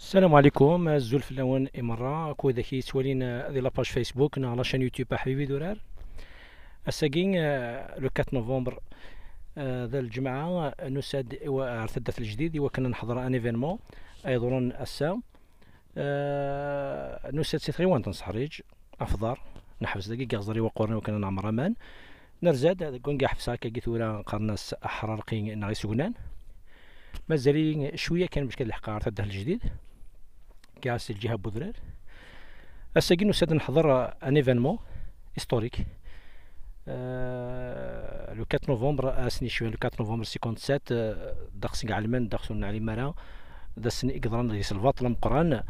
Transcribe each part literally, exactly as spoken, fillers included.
السلام عليكم، azul fell-awen i merra, akked wid i yettwalin, eh, di la page Facebook neɣ la chaîne YouTube Aḥbibi d Urar. Ass-agi, eh, le quatre novembre, eh, d lǧemɛa, eh, nusa-d i wa-, ar taddart Lejdid i wakken ad neḥḍer un événement ay iḍerrun ass-a. Eh, nusa-d si tɣiwant n Seḥriǧ, Afḍar, neḥbes dagi deg Iɣẓer Iwaqquren i wakken ad neɛmer aman. Nerza-d deg wanga ḥebseɣ akkagi tura, qqaren-as Aḥrarqi neɣ Isegnan. Mazal-iyi cwiya kan bac ad leḥqeɣ ar taddart Lejdid, kra si lǧiha n Budrar. Ass-agi nusa-d neḥḍer un événement historique. Euh, le quatre novembre, ass-nni cwiya, le quatre novembre cinquante-sept, euh, ddeqs n iɛelmen, ddeqs ur neɛlim ara, d ass-nni i yeḍran deg-s lbaṭel ameqqran,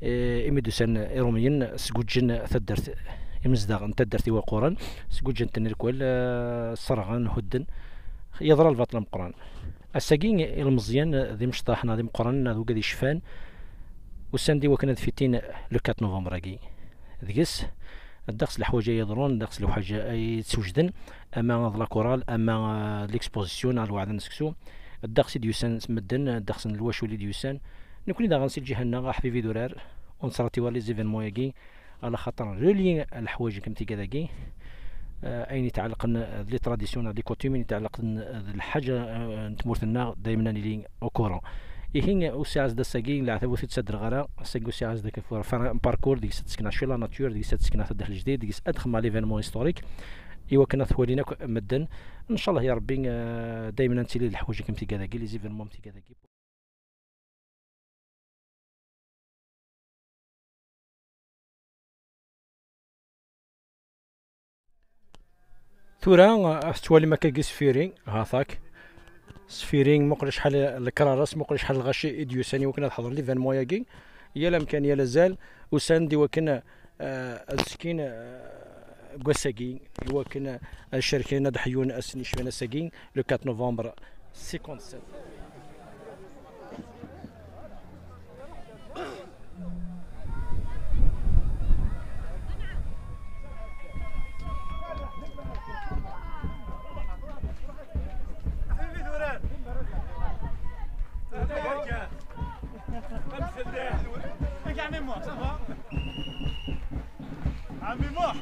eh, imi d-usan Iṛumyen, sguǧǧen taddart, imezdaɣ n taddart Iwaqquren, sguǧǧen-ten irkel, eh, sserɣen, hudden. Yeḍra lbaṭel ameqqran. Ass-agi, ilmeẓyen d imecṭaḥ neɣ d imeqqranen neɣ d wigad yecfan, usan-d i wakken ad fitin le quatre novembre-agi. Deg-s, ddeqs leḥwayeǧ ay yeḍrun, ddeqs leḥwayeǧ ay yettwejden, ama d la chorale, ama, eh, d l'exposition neɣ lweɛda n seksu, ddeqs i d-yusan s medden, ddeqs n lwacul i d-yusan. Nekkni daɣen si lǧiha-nneɣ, Aḥbibi d Urar, ur nettṛaṭi ara les événements-agi, ala xaṭer relier leḥwayeǧ am tigad-agi, eh, ayen yetɛellqen d les traditions neɣ d les coutumes, ayen yetɛellqen d lḥaǧa, eh, n tmurt-nneɣ, daymen ad nili au courant. Ihi, usiɛez d ass-agi, leɛtab ur t-id-ttadreɣ ara, ass-agi usiɛez d akk ɣef faire un parcours, deg-s ad ttekneɣ cwiya la nature, deg-s ad ttekneɣ taddart Lejdid, deg-s ad xedmeɣ l'événement historique, i wakken ad t-walin akk medden. Ncallah ya Rebbi, eh, daymen ad nettili d leḥwayeǧ am tigad-agi, les événements am tigad-agi. Tura, eh, tettwalim akka deg Sfiri, ha-t-ak. Sfiri, muqel acḥal lekrares, muqel acḥal lɣaci i d-yusan i wakken ad ḥeḍren l'événement-agi. Yal amkan, yal azal, usan-d i wakken, eh, ad skin, eh, deg wass-agi, i wakken ad cerken, ad ḥyun ass-nni yecban ass-agi, le quatre novembre cinquante-sept. عمي موح.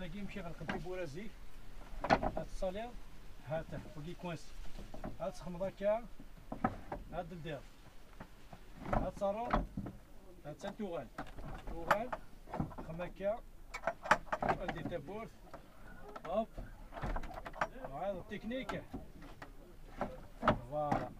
Tagi amek i ɣelqen tiwwura zik, ad tettaliḍ, ha-t-a, wagi coincé. Ad txedmeḍ akka, ad d-teldiḍ. Ad terreḍ, ha-tt-an tuɣal. Tuɣal, xdem akka, andi tawwurt, hop, tebɣiḍ technique. Voilà.